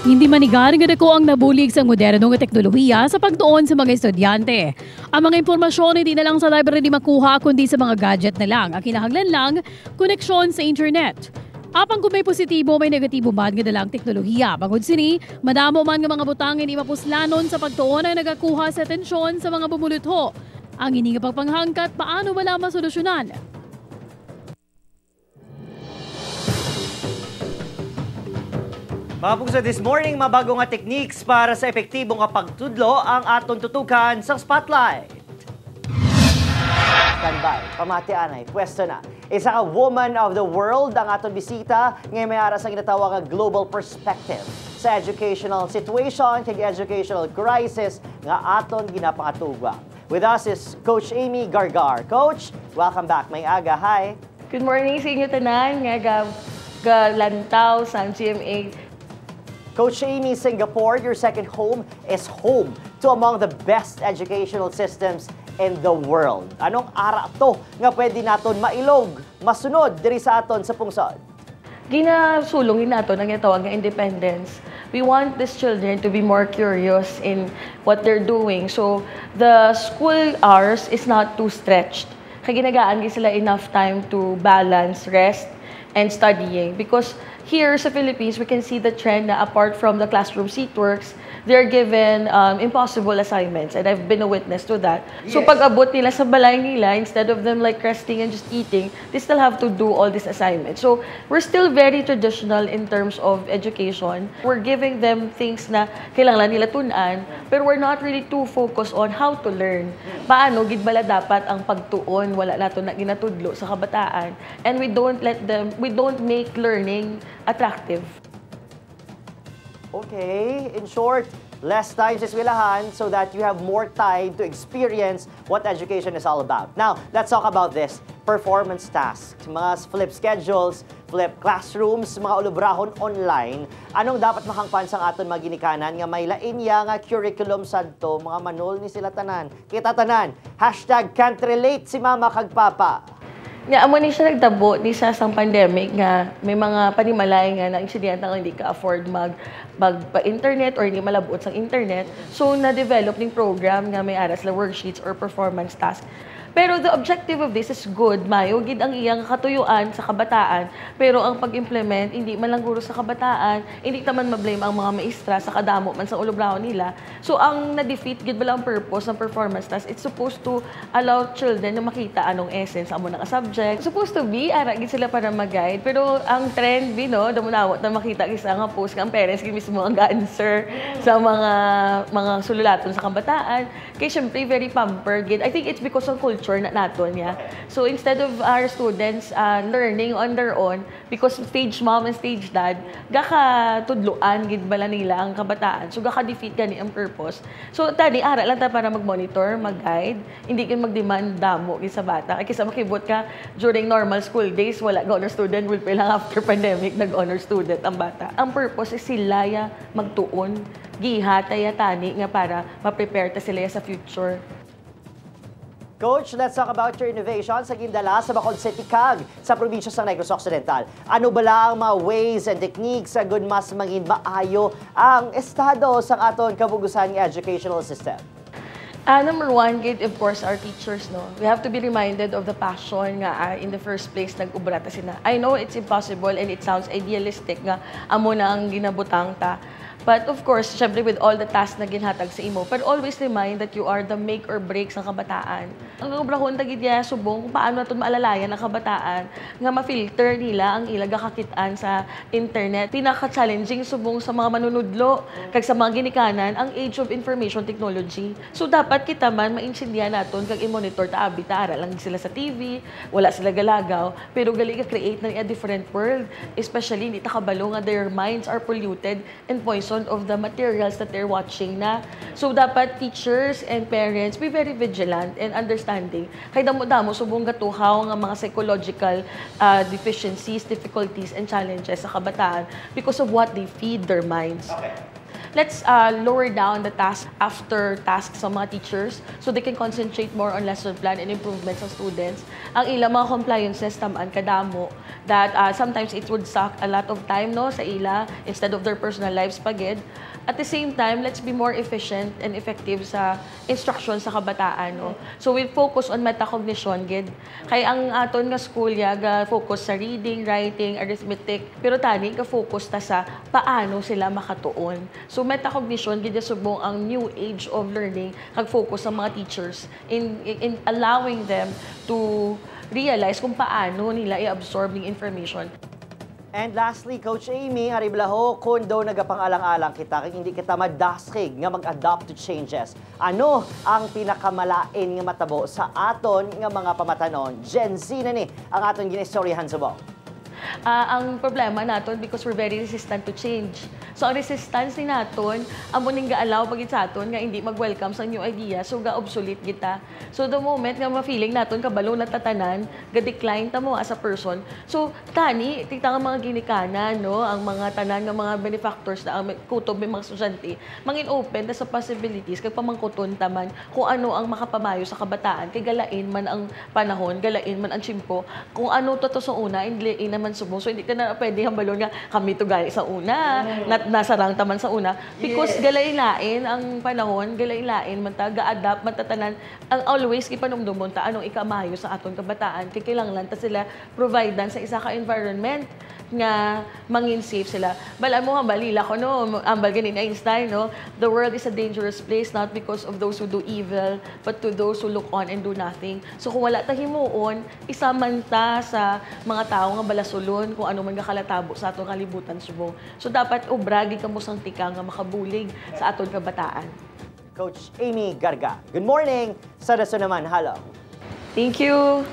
Hindi manigar nga dako ang nabulig sa moderno nga teknolohiya sa pagtuon sa mga estudyante. Ang mga impormasyon hindi na lang sa library makuha kundi sa mga gadget na lang. Ang kinahanglan lang, koneksyon sa internet. Apang kung may positibo, may negatibo man nga dalang teknolohiya. Bangod sini, madamo man nga mga butang hindi mapuslanon sa pagtuon ang nagakuha sa atensyon sa mga bumulutho. Ang ini nga pagpanghangkat, paano wala masolusyonan? Mga pugsa, this morning, mabago nga techniques para sa epektibo nga pagtudlo ang aton tutukan sa Spotlight. Standby, pamati anay, pwesto na. Isa ka woman of the world ang aton bisita, ngayon may aras ang ginatawag nga global perspective sa educational situation kag educational crisis nga aton ginapangatubang. With us is Coach Amy Gargar. Coach, welcome back. May aga, hi. Good morning sa inyo tanan nga galantaw sa GMA. Coach Amy, Singapore, your second home, is home to among the best educational systems in the world. Anong ara to nga pwede naton mailog, masunod diri sa aton sa pungsod? Ginasulong naton ang ginatawag nga independence. We want these children to be more curious in what they're doing. So the school hours is not too stretched. Kaya ginagaan sila enough time to balance rest and studying. Because here sa Philippines, we can see the trend na apart from the classroom seat works, they're given impossible assignments. And I've been a witness to that. So pag-abot nila sa balay nila, instead of them like resting and just eating, they still have to do all these assignments. So we're still very traditional in terms of education. We're giving them things na kailangan nila tun-an, pero we're not really too focused on how to learn. Paano, gid bala dapat ang pagtuon, wala nato na ginatudlo sa kabataan. And we don't let them, we don't make learning attractive. Okay, in short, less time sa eskwelahan so that you have more time to experience what education is all about. Now, let's talk about this. Performance tasks, mga flip schedules, flip classrooms, mga ulubrahon online. Anong dapat makangpan sang aton mga ginikanan nga may lain ya nga curriculum sadto, mga manol ni sila tanan. Kita tanan, #Can'tRelate si mama kag papa. Nga amo ni siya nagtabo ni sa sang pandemic nga may mga panimalay nga na insidente nga hindi ka afford magpa-internet or hindi malabot sang internet. So na-develop ning program nga may aras la worksheets or performance task. Pero the objective of this is good, mayo gid ang iyang katuyuan sa kabataan, pero ang pag-implement hindi man lang guro sa kabataan, hindi ta man ma-blame ang mga maestra sa kadamo man sa ulubrahon nila. So ang na-defeat gid bala ang purpose ng performance task, it's supposed to allow children na makita anong essence amo na ka subject. Supposed to be ara gid sila para mag-guide, pero ang trend bi no, damo nawat na makita isa nga post nga ang parents gid mismo ang ga-answer sa mga sululaton sa kabataan. Kay syempre very pampered gid. I think it's because of culture na naton ya. So instead of our students learning on their own, because stage mom and stage dad, gakatudluan gid bala nila ang kabataan. So gaka-defeat gani ang purpose. So tani ara lang ta para mag-monitor, mag-guide, hindi gid mag-demand damo gid sa bata. Kay kaysa makibot ka during normal school days, wala ga honor student, will lang after pandemic nag-honor student ang bata. Ang purpose is sila ya magtuon, gihatay ya tani nga para ma-prepare ta sila ya sa future. Coach, let's talk about your innovation sa gindala sa Bacolod City kag sa probinsya sa Negros Occidental. Ano bala ang mga ways and techniques sa good mas mangin maayo ang estado sa aton kabugusan nga educational system? Number one, gid, of course, our teachers, no? We have to be reminded of the passion nga in the first place nag-ubra ta sina. I know it's impossible and it sounds idealistic nga amo na ang ginabutang ta. But of course, syempre with all the tasks na ginhatag sa imo, but always remind that you are the make or break sa kabataan. Ang ubrahon ta gid ya subong kung paano naton maalalayan ang kabataan nga ma-filter nila ang ila gakakitaan sa internet. Pinaka-challenging subong sa mga manunudlo kag sa mga ginikanan ang age of information technology. So dapat kita man maintindihan naton kag i-monitor ta abi ta ara lang sila sa TV, wala sila galagaw, pero gali ka create ng a different world, especially hindi ta kabalo nga their minds are polluted and poisoned of the materials that they're watching na. So dapat teachers and parents be very vigilant and understanding. Kay damo-damo subong gatuhaw nga mga psychological deficiencies, difficulties and challenges sa kabataan because of what they feed their minds. Okay. Let's lower down the task after task sa mga teachers so they can concentrate more on lesson plan and improvements sa students. Ang ilang mga compliances tamaan kadamo that sometimes it would suck a lot of time, no, sa ila instead of their personal lives pa gid. At the same time, let's be more efficient and effective sa instruction sa kabataan, no? So we focus on metacognition gid. Kay ang aton nga school ya ga focus sa reading, writing, arithmetic, pero tani ga focus ta sa paano sila makatuon. So metacognition gid subong ang new age of learning kag focus sa mga teachers in allowing them to realize kung paano nila i-absorb yung information. And lastly, Coach Amy, ariblaho, kung daw nagapang-alang-alang kita, kung hindi kita madaskig nga mag-adapt to changes, ano ang pinakamalain nga matabo sa aton nga mga pamatanon? Gen Z na ni ang aton ginaistoryahan subong. Ang problema naton, because we're very resistant to change. So ang resistance ni naton, amo ning ga-allow pag sa aton nga hindi mag-welcome sa new idea, so ga-obsolete kita. So the moment nga ma-feeling naton kabalo na tatanan, ga-decline ta mo as a person. So tani, tigta nga mga ginikanan, no, ang mga tanan nga mga benefactors na ang kutob may mga estudyante, mangin open ta sa possibilities kag pamangkuton taman kung ano ang makapamayo sa kabataan kay galain man ang panahon, galain man ang tiyempo. Kung ano to to sa una, hindi naman subong. So hindi ka na pwede hambalon nga kami to gali sa una, nasarang taman sa una because galain-lain ang panahon, galain-lain man ta, ga-adapt man tatanan. Ang always ipanumdumon ta anong ikamayo sa aton kabataan kay kailangan ta sila provide sa isa ka environment nga mangin safe sila. Bala mo balila ko, no, ambal gani ni Einstein, no, "The world is a dangerous place not because of those who do evil but to those who look on and do nothing." So kung wala ta himuon, isa man ta sa mga tao nga balasulon kung ano man nga kalatabo sa atong kalibutan subong. So dapat obra gid kamo sang tika nga makabulig sa aton kabataan. Coach Amy Garga. Good morning! Sa dason naman, hello. Thank you.